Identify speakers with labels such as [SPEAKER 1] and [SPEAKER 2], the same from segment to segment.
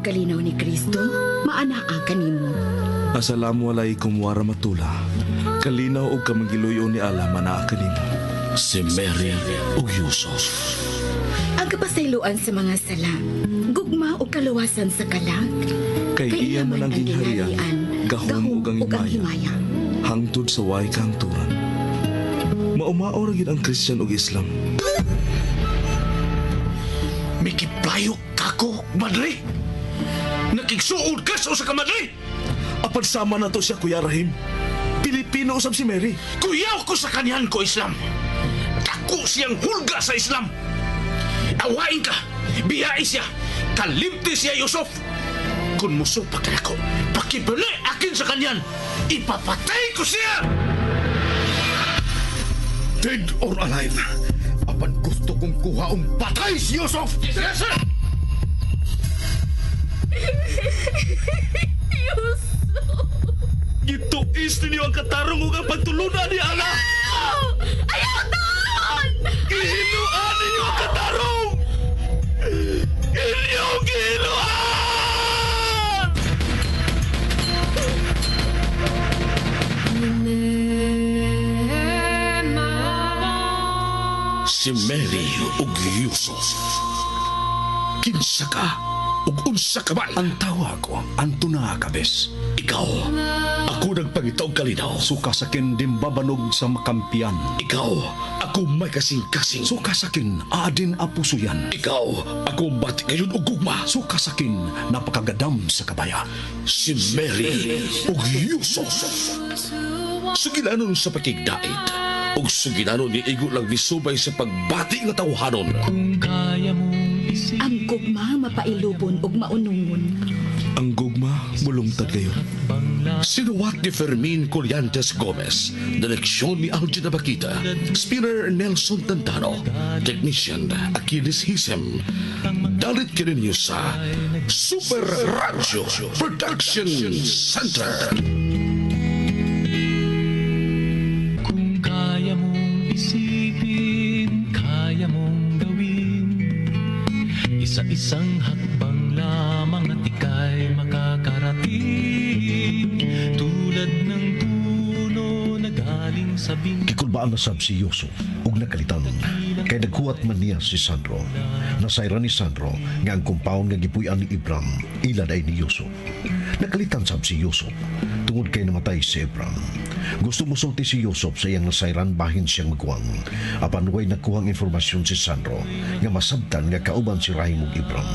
[SPEAKER 1] kalinaw ni Kristo, maanaa kanimo.
[SPEAKER 2] Assalamu alaikum warahmatullah. Kalinaw og kamangiluyo ni Allah manaa kanimo.
[SPEAKER 3] Si Mary ug Yusuf.
[SPEAKER 1] Ang kapasayloan sa mga sala, gugma o kaluwasan sa kalag,
[SPEAKER 2] Kay iya man ang gingharian, gahom ug ang himaya. Hangtod sa way kahangturan. Maumao ra gid ang Christian ug Islam.
[SPEAKER 3] Mikiplayo kako, madre. Nakigsuod ka sa usa ka madre.
[SPEAKER 2] Apan sama na to siya, Kuya Rahim. Pilipino usab si Mary.
[SPEAKER 3] Kuyaw ko sa kanyan ko Islam. Dako siyang hulga sa Islam. Awain ka, biyai siya, kalimti siya Yusuf. Kung musupak ka nako, pakibali akin sa kanyan, ipapatay ko siya!
[SPEAKER 4] Dead or alive, apan gusto kong kuhaong patay si Yusuf!
[SPEAKER 3] Yes, sir!
[SPEAKER 2] Gituis ninyo ang katarong ug ang pagtulunan ni Allah.
[SPEAKER 1] Ayaw taon!
[SPEAKER 2] Gihinuan ninyo ang katarong! Inyong gihinuan!
[SPEAKER 3] Si Mary ug Yusuf. Kinsa ka ug unsa ka man?
[SPEAKER 4] Ang tawag ko, Antona Kabes.
[SPEAKER 3] Ikaw, ako nagpangita og kalinaw.
[SPEAKER 4] Suka sakin dimbabanog sa makampiyan.
[SPEAKER 3] Ikaw, ako may kasing-kasing.
[SPEAKER 4] Suka sakin adin apusuyan.
[SPEAKER 3] Ikaw, ako bati ngayon og gugma.
[SPEAKER 4] Suka sakin napakagadam sa kabaya.
[SPEAKER 3] Si Mary ug Yusuf. Sugilanon sa pakigdait ug sugilanon ni igo lang misubay sa pagbati nga tawhanon.
[SPEAKER 1] Ang gugma mapailubon ug maunungon.
[SPEAKER 2] Ang gugma mulungtad kayo.
[SPEAKER 3] Sinuwat ni Fermin Collantes Gomez, direksyon ni Algin Abakita, spinner Nelson Tantano, technician Achilles Hisem. Dalit kininyo sa Super Radio Production Center.
[SPEAKER 5] Kung kaya mong isipin, kaya mong gawin. Isa-isang hakbang lamang at ika'y makakarating. Tulad ng puno na galing sa bing.
[SPEAKER 6] Gikulbaan na sab si Yusuf ug nakalitan kay naghuwat man niya si Sandro. Nasayran ni Sandro nga ang compound nga gipuy-an ni Ibram ila day ni Yusuf. Nakalitan sab si Yusuf tungod kay namatay si Ibram. Gusto musulti si Yusuf sa iyang nasayran bahin siyang maguwang. Apan way nakuhang informasyon si Sandro nga masabtan nga kauban si Rahim ug Ibram.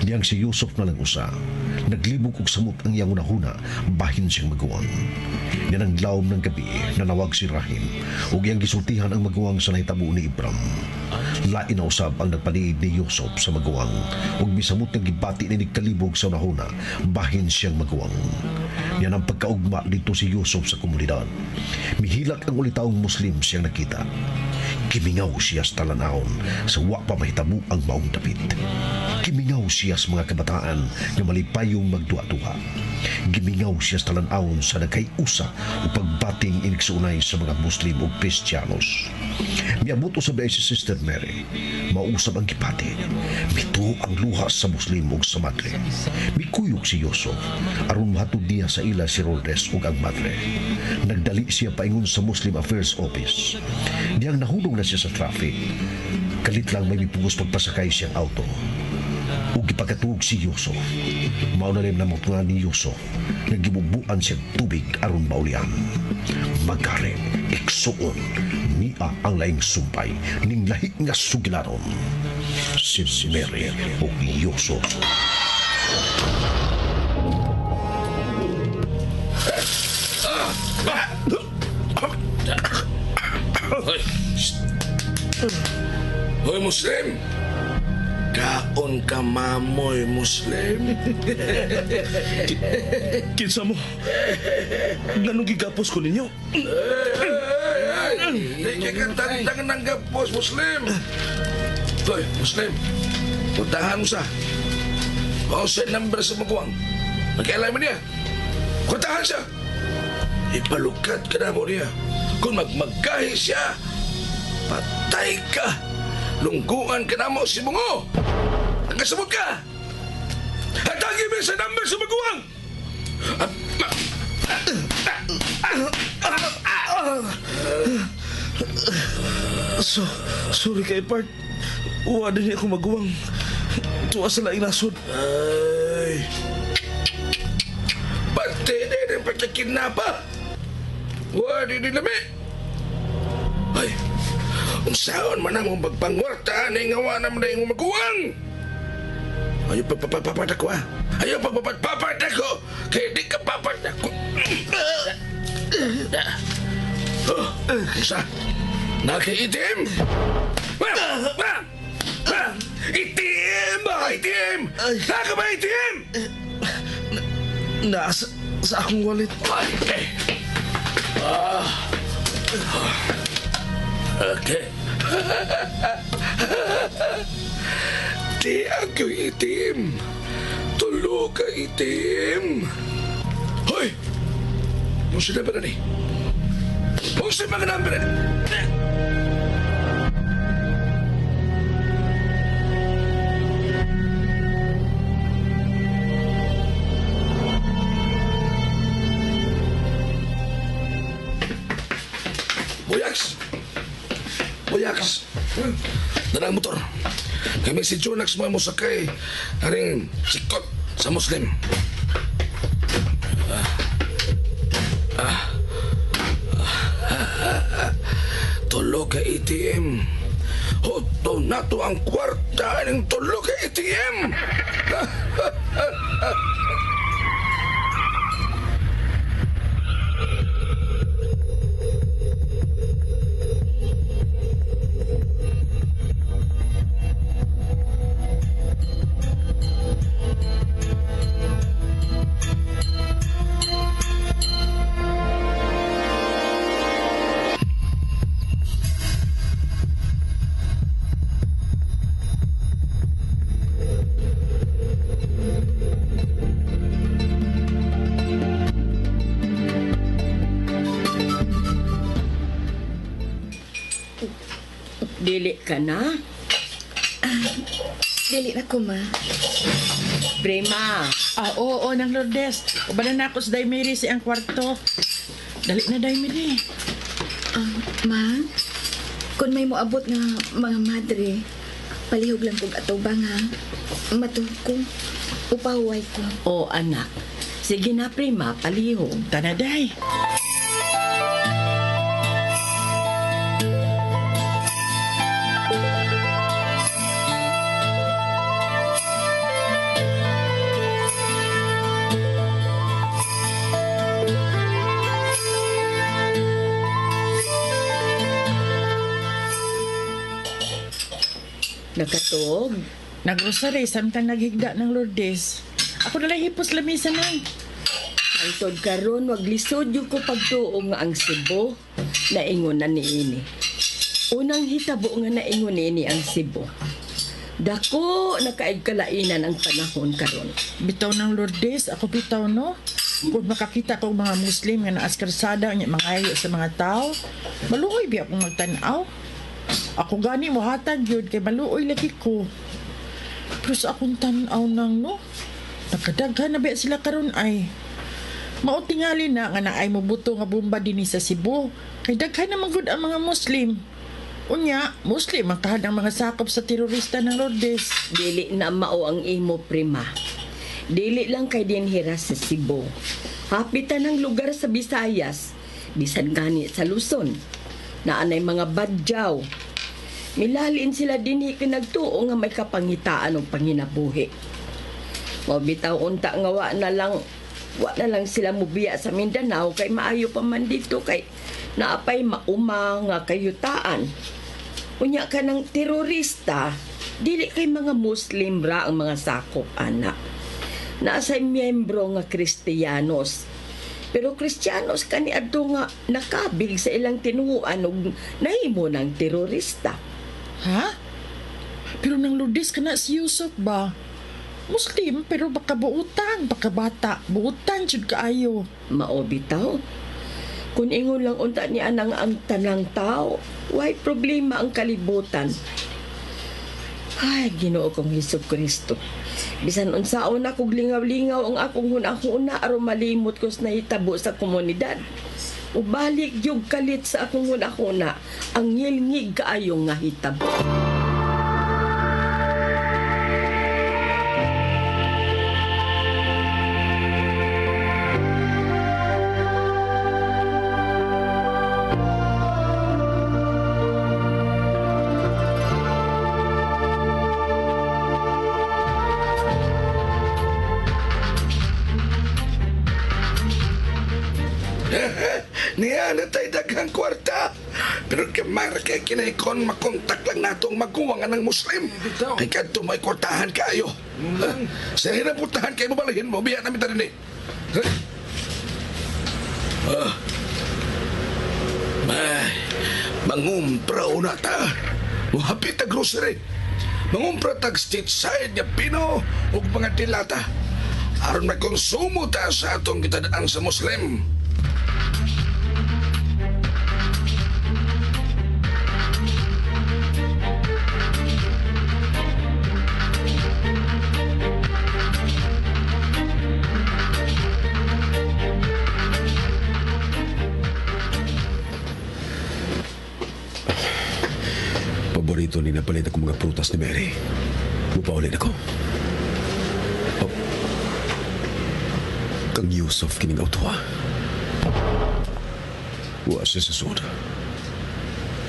[SPEAKER 6] Diyang si Yusuf na lang usa. Naglibog og samot ang iyang unahuna bahin siyang maguwang. Niyan ang lawom ng gabi, nanawag si Rahim ug iyang gisultihan ang maguwang sa nahitabo ni Ibram. Lain na usab ang nagpaniid ni Yusuf sa maguwang ug misamot nga gibati ni kalibog sa unahuna bahin siyang maguwang. Niyan ang pagkaugma dito si Yusuf sa komunidad. Mihilak ang ulitaong Muslim siyang nakita. Kimingaw siya sa talanawon sa wa pa mahitabo ang maong dapit. Kimingaw siya sa mga kabataan nga malipayong magduha-duha. Gimingaw siya sa talan-awon sa nagkay-usa o pagbating inigsuunay sa mga Muslim o Kristiyanos. Miabot usab ay si Sister Mary. Mausab ang gipati. Mituo ang luha sa Muslim ug sa madre. Mikuyog si Yusuf aron mahatod niya sa ila si Roldes ug ang madre. Nagdali siya paingon sa Muslim Affairs Office. Diyang nahulog na siya sa traffic. Kalit lang may mipugos pagpasakay siyang auto. Ug gipagkatuog si Yusuf. Mao na rin namutungan ni Yusuf. Nagibubuan siya tubig aron maulian. Magari, iksuon, niya ang laing sumpay, ning lahi nga sugilanon. Si Mary ug Yusuf.
[SPEAKER 3] Hoy! Shh. Hoy, Muslim! Kaon ka mamoy, Muslim.
[SPEAKER 2] Kinsa mo? Nganong gigapos ko ninyo?
[SPEAKER 3] Ay, di ka tantang ng gapos, Muslim. Hoy, Muslim. Puntahan mo sa. O sa number sa maguwang. Nagkailan mo niya. Kuntahan siya. Ipalukat ka na mo niya. Kung magmagkahi siya, patay ka. Lungguan ka na mo si Bungo. Nagkasabot ka. Hatagi mi sa number sa maguwang!
[SPEAKER 2] So, sorry kay Part. Uwa din ako maguwang. Tuwa sa laing nasod.
[SPEAKER 3] Ay! Pati din ang pagkakinapa! Wa di din lami! Ay! Unsaon man ang pagpangwarta ni nga wa naman na imong maguwang! Ayaw pagpapapat ako ah! Ayaw pagpapapat ako! Kaya di ka papat ako! Oh, unsa? Naka-itim? Itim ba? Itim! Naka ba itim?
[SPEAKER 2] Na, sa akong wallet.
[SPEAKER 3] Okay. Okay. Di ako itim. Tulo ka itim. Hoy! Musta na ba na ni? Musta ba na ba na ni? Buyaks! Buyaks! Dala ang motor. Kami si Jonax mo sakay. Haring sikot sa Muslim. Tulo ka ATM. Hoto na to ang kwarta ng tulo ka ATM.
[SPEAKER 7] Dili ka na?
[SPEAKER 1] Dili na ko, ma.
[SPEAKER 7] Prima.
[SPEAKER 8] Ah, oo, nang Lourdes. Ubalan na ako sa Day Mary sa iyang kwarto. Dali na, Day Mary.
[SPEAKER 1] Ma, kung may moabot nga mga madre, palihog lang kog atubang ha. Matuog ko. Upahuway ko.
[SPEAKER 7] O anak. Sige na, Prima, palihog.
[SPEAKER 8] Tana, Day.
[SPEAKER 7] Nakatuog.
[SPEAKER 8] Nagrosary samtang naghigda ng Lourdes. Ako na lang hipos lamisa na.
[SPEAKER 7] Hangtod karon wag lisod yung ko pagtuo nga ang Cebu naingon na niini. Unang hitabo nga naingon niini ang Cebu. Dako nakaig kalainan ang panahon karon.
[SPEAKER 8] Bitaw ng Lourdes, ako bitaw no. Kung makakita ko mga Muslim nga naas karsada nya mangayo sa mga tao, maluoy biya akong magtan-aw. Ako gani mohatag yun kay maluoy lagi ko. Pero sa akong tan-aw nang no, nakadaghan na biya sila karon ay. Mao tingali na nga naay mobuto nga bomba dinhi sa Cebu. Kay daghan na man gud ang mga Muslim. Unya, Muslim ang kahad ang mga sakop sa terorista ng Lourdes.
[SPEAKER 7] Dili na mao ang imo, Prima. Dili lang kay dinhira sa Cebu. Hapitan ang lugar sa Visayas, bisan gani sa Luzon. Naanay mga badyaw. Milalin sila dinhi kay nagtuo nga may kapangitaan og panginabuhi. Mao bitaw unta nga wa na lang sila mubiya sa Mindanao kay maayo pa man dito kay naapay mauma nga kayutaan. Unya ka ng terorista, dili kay mga Muslim ra ang mga sakop ana. Naasay miyembro nga Kristiyanos. Pero Kristiyanos kani adto nga nakabig sa ilang tinuoan og nahimo ng terorista.
[SPEAKER 8] Ha? Pero nang Lourdes ka na si Yusuf ba? Muslim pero baka buutan, baka bata, buutan jud kaayo.
[SPEAKER 7] Mao bitaw. Kung ingon lang unta ni anang ang tanang tao, why problema ang kalibutan? Ay, Ginoo kong Hesus Kristo. Bisan unsaon na kog lingaw-lingaw ang akong hunahuna aron malimot ko sa nahitabo sa komunidad. Ubalik yung kalit sa akong hunahuna ang ngilngig kaayo nga hitabo.
[SPEAKER 3] Niya na tayo daghang kwarta. Pero kamara kay kinahikon makontak lang nato ang maguwang ng Muslim. Kay kadto may kwartahan kayo. Sa hinaputahan kayo mabalahin mo, biya namin tanin eh. May, mangumpra una ta. Muhapit ta grocery. Mangumpra tag stateside nga pino ug mga dilata. Aron makonsumo ta sa atong gitadaan sa Muslim.
[SPEAKER 9] Paborito ni napalit ako mga prutas ni Mary. Mupaulit ako. Oh. Kang Yusuf kining auto ha. Wa siya sa sud.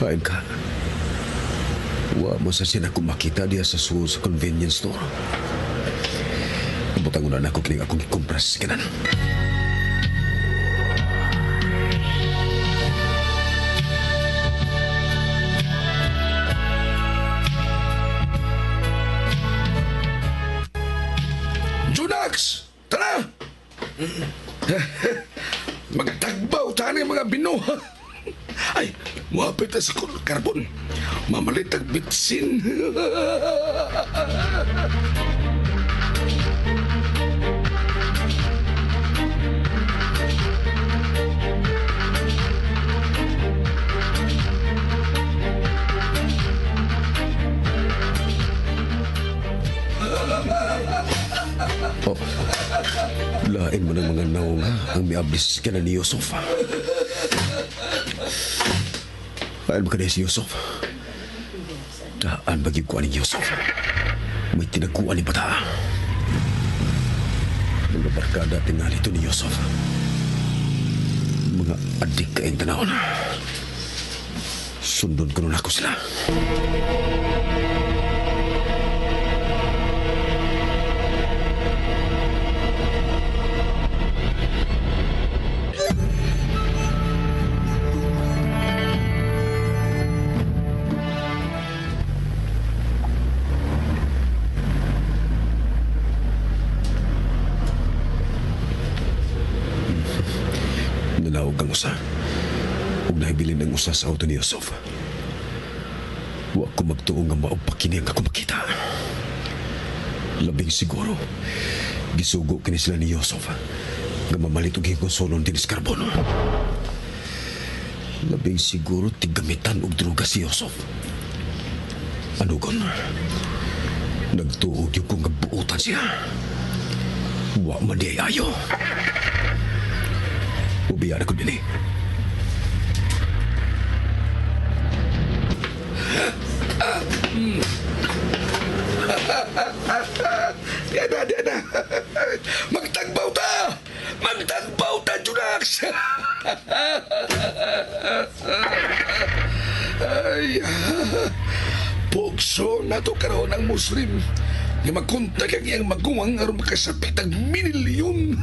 [SPEAKER 9] Hain ka. Wa mo sa siya na makita diya sa sud sa convenience store. Butang una na ako kining akong ikumpras kanan.
[SPEAKER 3] Junax! Tara! Magtagbaw tani mga binuha. Ay, muhapit na sa karbon. Mamalit ang bitsin.
[SPEAKER 9] Oh. Lain mo ng mga naong ha, ang miablis ka na ni Yusuf. Paano ba ka na si Yusuf? Daan bagib ko ni Yusuf. May tinaguan ni bata. Mga barkada tingali ito ni Yusuf. Mga adik kaing tanawon. Sundon ko nun ako sila. Nalawag ang usa. Ug nahibilin ang usa sa auto ni Yusuf. Wa ko magtuo nga maog pa kini ang ako makita. Labing siguro, gisugo kini sila ni Yusuf nga mamalit og konsolon dinis karbon. Labing siguro tigamitan og droga si Yusuf. Ano gon? Nagtuo gyud ko nga buotan siya. Wa man di ay ayo. Ubiya na ko dinhi.
[SPEAKER 3] Diyan na, diyan na. Magtagbaw ta! Magtagbaw ta, Junax! Ay, pugso na to karon ang Muslim. Nga magkontak ang iyang maguwang aron makasapit ang minilyon.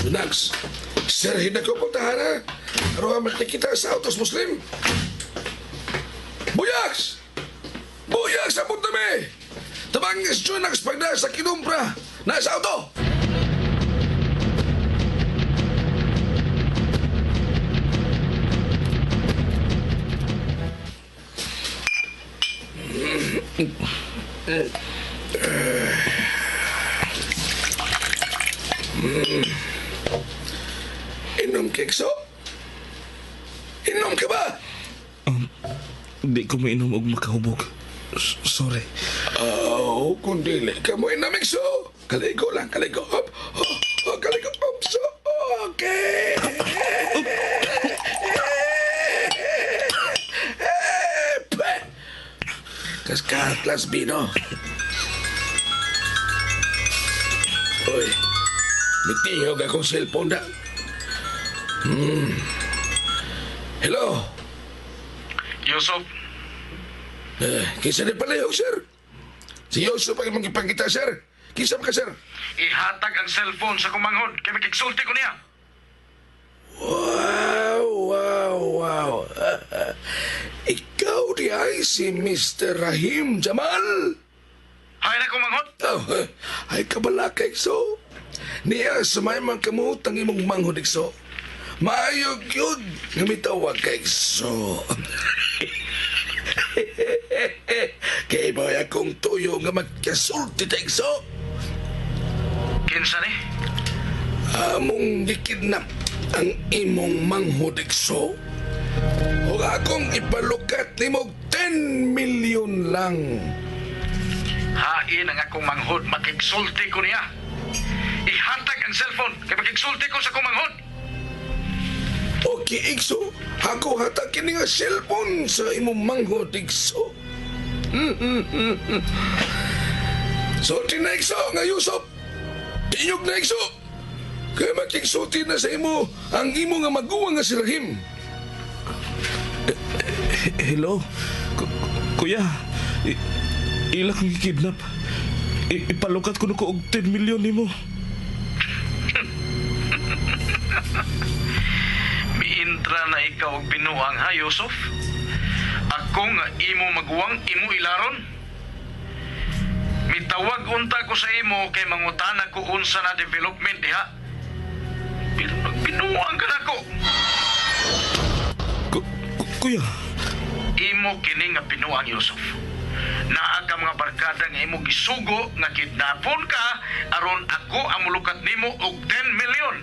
[SPEAKER 3] Junax, sirhin ako puntahan ha. Aron magkita sa autos Muslim. Buyaks! Buyaks sa puntame! Tabangis Junax pagda sa kinumpra na sa auto! Inom kekso? Inom ka ba?
[SPEAKER 2] Di ko mainom og makahubog. Sorry.
[SPEAKER 3] Oh, kung dili ka mo inom, Ikso. Kaligo lang, kaligo. Hop, oh, oh, kaligo. Hop, so, okay. Kaskat las bino. Uy, mitihog akong cellphone na. Hello?
[SPEAKER 10] Yusuf,
[SPEAKER 3] Eh, kinsa ni palihog, sir? Si Yusuf ang imong gipangita, sir. Kinsa man ka, sir?
[SPEAKER 10] Ihatag ang cellphone sa kumanghod kay makigsulti ko niya.
[SPEAKER 3] Wow, wow, wow. Ikaw di ay si Mr. Rahim Jamal.
[SPEAKER 10] Hay na kumanghod.
[SPEAKER 3] Oh, ay kabala kay Ikso. Niya sumay man kamot ang imong manghod, Ikso. Maayo gyud nga mitawag kay Ikso. Kay ba akong tuyo nga magkasulti ta, Ikso?
[SPEAKER 10] Kinsa ni?
[SPEAKER 3] Among gikidnap ang imong manghod, Ikso. Ug akong ipalukat nimo 10 million lang.
[SPEAKER 10] Hain ang akong manghod, makigsulti ko niya. Ihatag ang cellphone kay makigsulti ko sa kumanghod.
[SPEAKER 3] Okay, Ikso. Ako hatag kini nga cellphone sa imong manghod, Ikso. Sulti na, Ikso, nga Yusuf. Tiyog na, Ikso. Kaya makigsulti na sa imo ang imo nga maguwang nga si Rahim.
[SPEAKER 2] Hello? Kuya, ila kong gikidnap. Ipalukat ko na ko og 10 million nimo.
[SPEAKER 10] Miintra na ikaw og binuang ha, Yusuf? Ako nga imo maguwang imo ilaron. Mitawag unta ko sa imo kay mangutana ko unsa na development diha. Pero nagbinuang ka nako.
[SPEAKER 2] Kuya,
[SPEAKER 10] Imo kini nga binuang, Yusuf. Naa ka mga barkada nga imo gisugo nga kidnapon ka aron ako ang mulukat nimo og 10 million.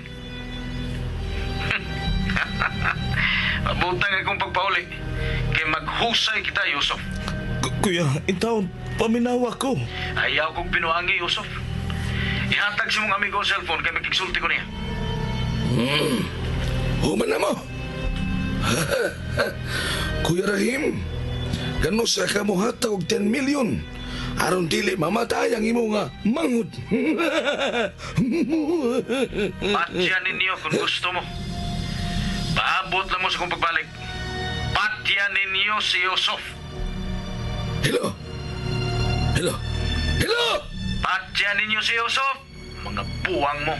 [SPEAKER 10] Butang akong pagpauli kay maghusay kita, Yusuf.
[SPEAKER 2] Kuya, intawon, paminawa ko.
[SPEAKER 10] Ayaw kong binuangi, Yusuf. Ihatag si mong amigo ang cellphone kay makigsulti ko niya.
[SPEAKER 3] Human na mo. Kuya Rahim, gano sa ka mohatag og 10 million aron dili mamatay ang imo nga manghod.
[SPEAKER 10] Patya ninyo kung gusto mo. Paabot lang mo sa kong pagbalik. Patya ninyo si Yusuf.
[SPEAKER 3] Hello? Hello? Hello?
[SPEAKER 10] Patya ninyo si Yusuf. Mga buwang mo.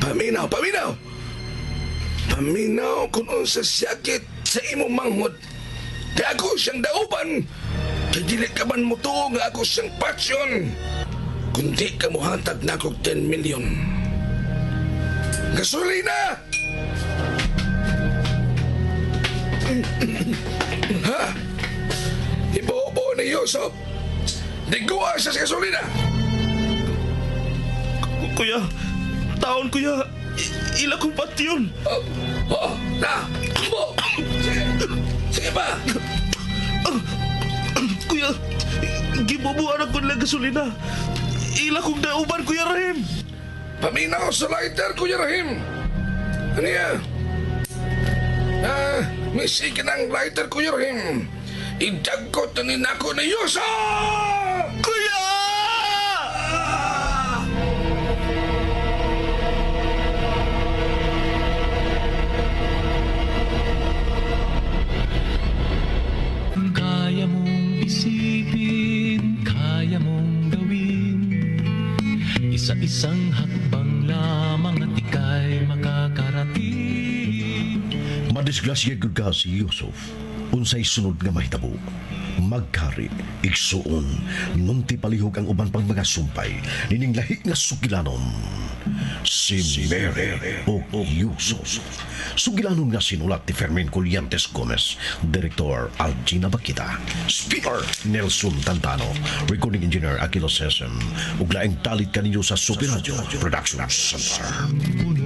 [SPEAKER 3] Paminaw, paminaw. Paminaw kung unsa siyakit sa imong manghod. Kaya ako siyang dauban. Kay dili ka man mo tuo nga ako siyang pasyon. Kundi ka mohatag na akong 10 million. Gasolina! Ha? Ibobo ni Yusuf. Diguwa siya sa gasolina.
[SPEAKER 2] Kuya, taon kuya, ila kong patyon.
[SPEAKER 3] Oh, oh, na, mo. Sige, sige pa.
[SPEAKER 2] Kuya, gibubuan ako nila gasolina. Ila kong dauban, Kuya Rahim.
[SPEAKER 3] Paminaw sa lighter, Kuya Rahim. Ano yan? Ah, may sige ng lighter, Kuya Rahim. Idagkot na ninako ni Yusuf!
[SPEAKER 2] Kuya!
[SPEAKER 5] Kaya mong isipin, kaya mong gawin. Isa-isang hakbang lamang at ika'y makakarating.
[SPEAKER 6] Madisgrasya gud ka si Yusuf. Unsay sunod nga mahitabo? Magkari, igsuon, nunti palihog ang uban pang mga sumpay, nining lahi nga sugilanon. Si Mary o Yusuf. Sugilanon nga sinulat ni Fermin Collientes Gomez, Director Algina Bakita, Speaker Nelson Tantano, Recording Engineer Aquilo Sesem, ug laing talit kaninyo sa Super Radio Production Center.
[SPEAKER 5] Puno.